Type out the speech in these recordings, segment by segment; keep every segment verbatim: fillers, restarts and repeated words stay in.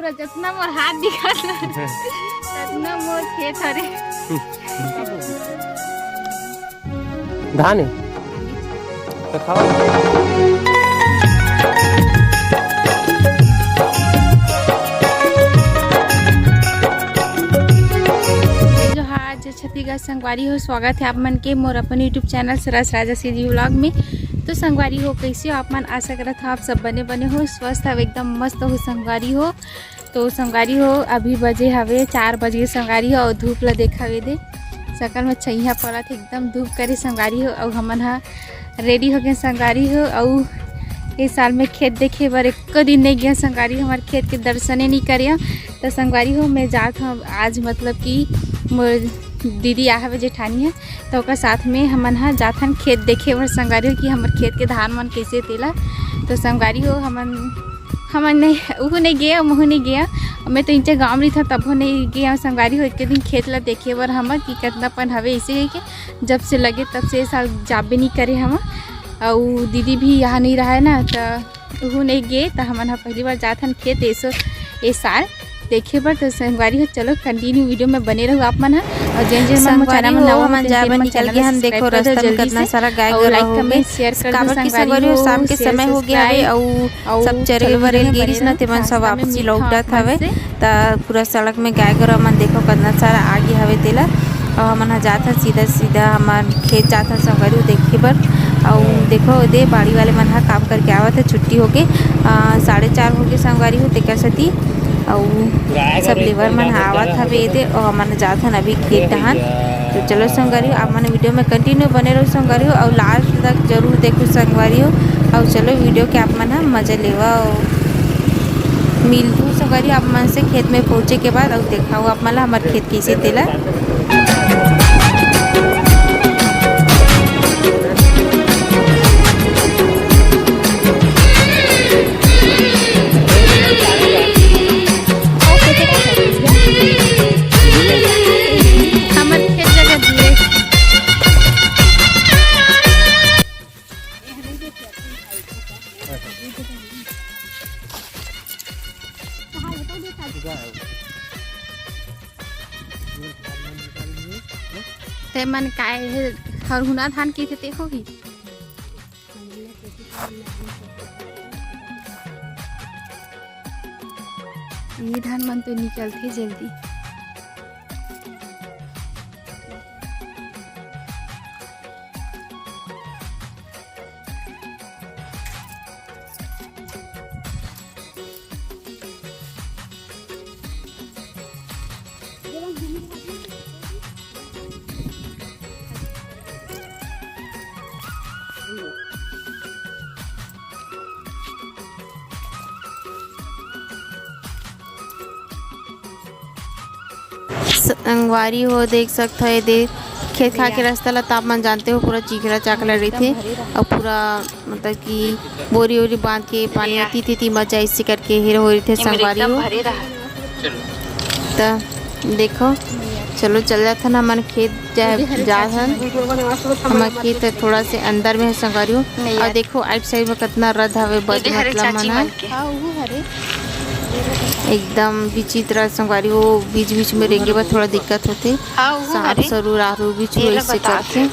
पूरा जतना मोर हाथ दिखत हे, ततना मोर खेत हरे। धान हे? तो खाओ। जोहार, जय छत्तीसगढ़ संगवारी हो, स्वागत हे आप मन के मोर अपन YouTube चैनल सरस राजा CG vlog में। तो संगवारी हो, कैसे हो आप मन? आशा करत हो आप सब बने बने हो, स्वस्थ हो, एकदम मस्त हो संगवारी हो। तो संगवारी हो, अभी बजे हवे चार बज गे संगवारी हो, अउ धूप ला देखा हवे दे, सकल में छइहा पड़त हे, एकदम धूप करे संगवारी हो। अउ हमन ह ready हो गए संगवारी हो, अउ ए साल में खेत देखे बर एको दिन नहीं गया संगवारी हो, हमार खेत के दर्शने नहीं करे। तो संगवारी हो, मैं जात हूँ आज, मतलब कि मोर दीदी आ हवे जेठानी हे, तो ओकर साथ में हमन ह जात हन खेत देखे बर संगवारी हो, कि हमर खेत के धान मन कैसे तेला। तो संगवारी हो, हमन हमन नहीं, उहू नहीं गए, महू नहीं गया। मैं तो इंचे गाँव में था, तबो नहीं गया संगवारी हो। एक दिन खेत ला देखे बर हमर कि कितना पन हवे, ऐसे है कि जब से लगे तब से ए साल जाबे नहीं करे हम। अउ दीदी भी यहाँ नहीं रहा है ना, तो उहू नहीं गए, तो हमन ह पहली बार जात हन खेत एसो ए साल देखे बर। तो संगवारी हो, चलो continue video में बने रहू आप मन ह। और जेन जेन मन मोर संगवारी channel में हो, नवा हो, हमन तेन जाए तेन बर मोर निकल channel गे ला हन। देखो, subscribe कर रस्ता दो में जल्दी कतना से। सारा गाय और गरवा like, हो गे, comment, share कर दो काबर कि संगवारी संगवारी हो, हो, साथ में सब चले बर चले रेलगेरी बर ना, तेमन सब वापसी लौटत हवे। त पूरा सड़क में गाय गरवा मन देखो कतना सारा आगे हवे तेला। और हमन ह जात हन सीधा सीधा हमर खेत जात हन संगवारी हो देखे बर। और देखो दे बाड़ी वाले मन ह काम करके आवत हे, छुट्टी होके, अ, साढ़े चार होके संगवारी हो तेकर सेती। अउ सब लेबर मन ह आवत हवे एदे, अउ हमन जात हन अभी खेत डहान। तो चलो संगवारी हो, आप मन video में continue बने रहो संगवारी हो, अउ last तक जरूर देखो संगवारी हो। अउ चलो video के आप मन ह मजा लेवा। मिलहू संगवारी हो आप मन से खेत में पहुँचे के बाद, अउ देखाहू आप मन ला हमर खेत कैसे तेला। हमर खेत जगह दिए। ते मन काय हे, हरहुना धान की खेती होही? ये धान मन तो निकलथे जल्दी। संगवारी हो, देख सकत हो, ये दे खेत खार के रास्ता ला, त आप मन जानते हो, पूरा चिखला चाखला रहिथे, अउ पूरा मतलब कि बोरी ओरी बांध के पानी अति तिथि मत जाए, इसे करके हेर हो रहिथे संगवारी हो। त देखो, चलो चल जाथन हमन खेत जा, जाथन। हमर खेत थोड़ा से अंदर में है संगवारी हो। अउ देखो आइट साइड में कतना रद हवे, बद मतलब मन ह। एकदम विचित्र संगवारी हो, बीच बीच में रेंगे बर थोड़ा दिक्कत होथे। सांप सरूर आरू बीच में इससे करथे।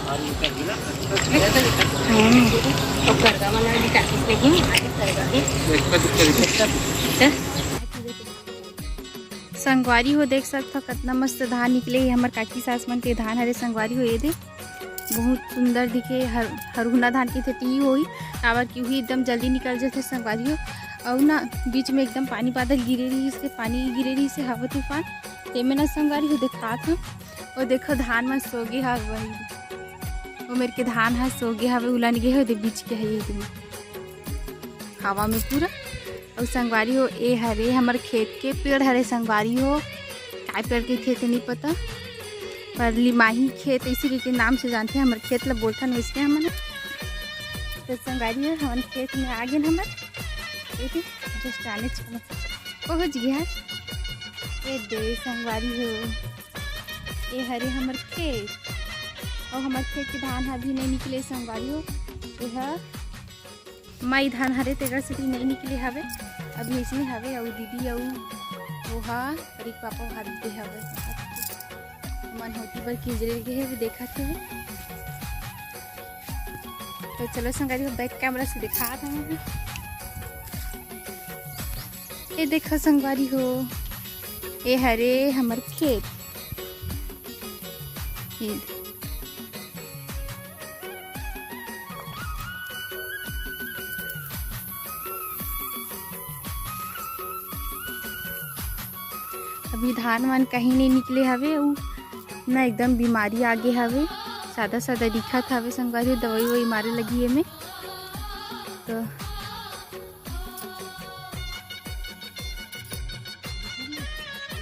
संगवारी हो, देख सकत हो कतना मस्त धान निकले हे। हमर काकी सास मन के धान हरे संगवारी हो, ये दे बहुत सुंदर दिखे। हर हरहुना धान के खेती ही होही, काबर कि उही एकदम जल्दी निकल जथे संगवारी हो। अउ ना बीच में एकदम पानी बादल गिरे रहिस हे, पानी गिरे रहिस हे, हवा तूफान, तेमे ना संगवारी हो देखात हूँ। वो देखो धान मन सोगे हवे, वो मेर के धान ह सोगे हवे, उलन गे हे, दे बीच के हे ये दे हवा में पूरा। अउ संगवारी हो, ए हरे हमर खेत के पेड़ हरे संगवारी हो। काय पेड़ के खेत नहीं पता, पर लिमाही खेत इसी के नाम से जानथे, हमर खेत ला बोलथन वैसने हमन। तो संगवारी हो, हमन खेत में आ गेन हमन। ए दे, just आने छन पहुँच गया है। ए दे संगवारी हो, ए हरे हमर खेत। अउ हमर खेत के धान ह अभी नहीं निकले संगवारी हो। ए ह माई धान हरे, तेकर सेती नहीं निकले हवे, अभी इसने हवे। अउ दीदी अउ ओहा, अरे पापा हाथ दे हवे। मन होती बर किंजरे गे हे, देखत हे। तो चलो संगवारी हो, back camera से दिखात हूँ। ये देखो संगवारी हो, ये हरे हमर खेत। ये अभी धान वान कहीं नहीं निकले हवे, उ ना एकदम बीमारी आगे हवे, सादा सादा दिखत हवे संगवारी, दवाई ववाई मारे लगी एमे। तो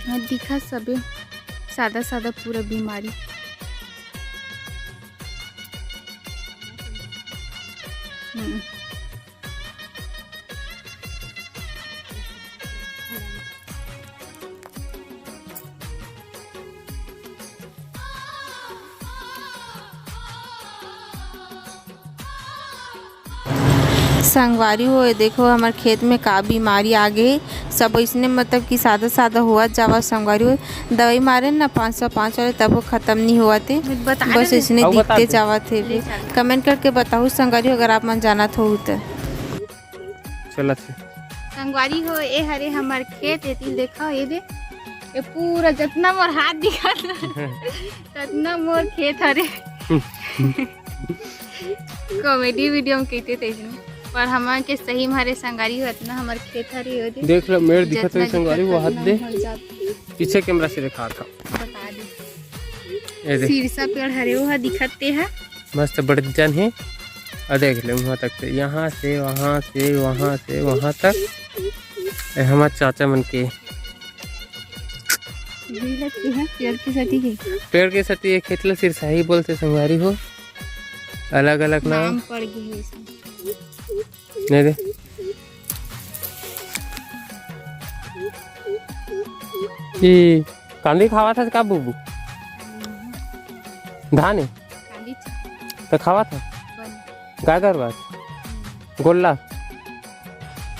हाँ, दिखत सबे सादा सादा पूरा बीमारी। हम्म। संगवारी हो, ये देखो हमर खेत में का बीमारी आ गे हे। सब इसने मतलब कि सादा सादा होवत जावत संगवारी हो। दवाई मारे ना पाँच सौ पाँच वाले, तब वो खत्म नहीं होवत हे। बस इसने दिखते जावत हे। Comment करके बताओ संगवारी हो, अगर आप मन जानत हो तो। चलत हे। संगवारी हो, ए हरे हमर खेत, एती देखो, ये दे, ये पूरा जतना मोर हाथ दिखत हे, ततना मोर खेत हरे। Comedy video में कहते थे इसमें, पर हमन के सही में हरे संगवारी हो, अतना हमर खेत हरे, ये दे। देख लो, मेर दिखत हे संगवारी हो, हाथ दे। पीछे camera से दिखा था। बता दे। ये दे। सिरसा पेड़ हरे, वो दिखत ते है। मस्त बड़े जन हे। अउ देख ले, वहाँ तक से, यहाँ से, वहाँ से, वहाँ से, वहाँ तक। ए, हमार चाचा मन के। पेड़ के सती के। पेड़ के सती ये खेत ला सिरसाही बोलते संगवारी हो। अलग-अलग नाम। नाम पड़ गे हे इसमें। नहीं दे। ई कांदी खावत हस का बुबू? धान हे? कांदी च-, त खावत हस? बन। गाजर बात? हम्म। गोल्ला?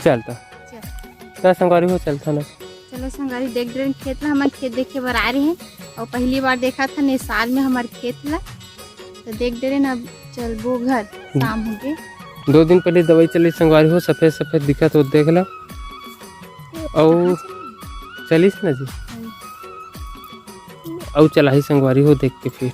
चल त। चल। त संगवारी हो चलथन। चलो संगवारी, देख डरेन खेत ला, हमन खेत देखे बर आ रहे हैं अउ पहली बार देखत हन ए साल में हमर खेत ला। तो देख डरेन, अब चलबो घर, शाम हो गे। दो दिन पहले दवाई चली संगवारी हो, सफेद सफेद दिखत हो, देख ला। अउ चलिस ना जी। हाँ। अउ चलाही संगवारी हो, देख के फिर।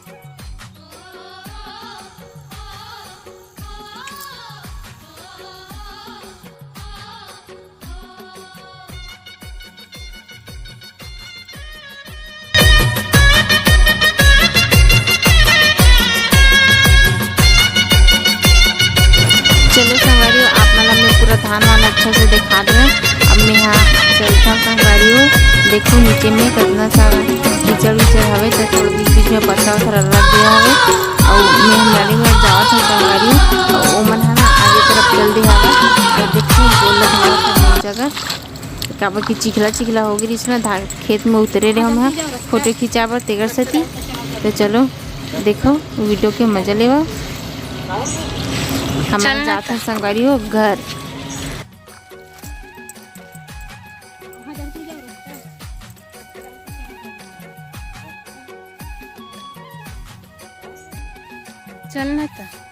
चलो संगवारी हो, आप मन ला मैं पूरा धान वान अच्छा से दिखा दें। अब मैं यहाँ चलता संगवारी हो, देखो नीचे में कितना सारा कीचड़ उचड़ हवे, तो थोड़ा बीच बीच में पत्थर वत्थर अलग दिया हवे। और मैं हम लड़े हुए जावत हूँ संगवारी हो, और वो मन है ना आगे तरफ चल दिया हवे। और देखो गोल लगा जगह काबर कि चिखला चिखला हो गे रिहिस ना, धान खेत में उतरे रहे हम ह, फोटो खिंचाए बर तेकर सेती। तो चलो देखो video के मजा लेवा। हमन जात हन संगवारी हो घर। चल ना त।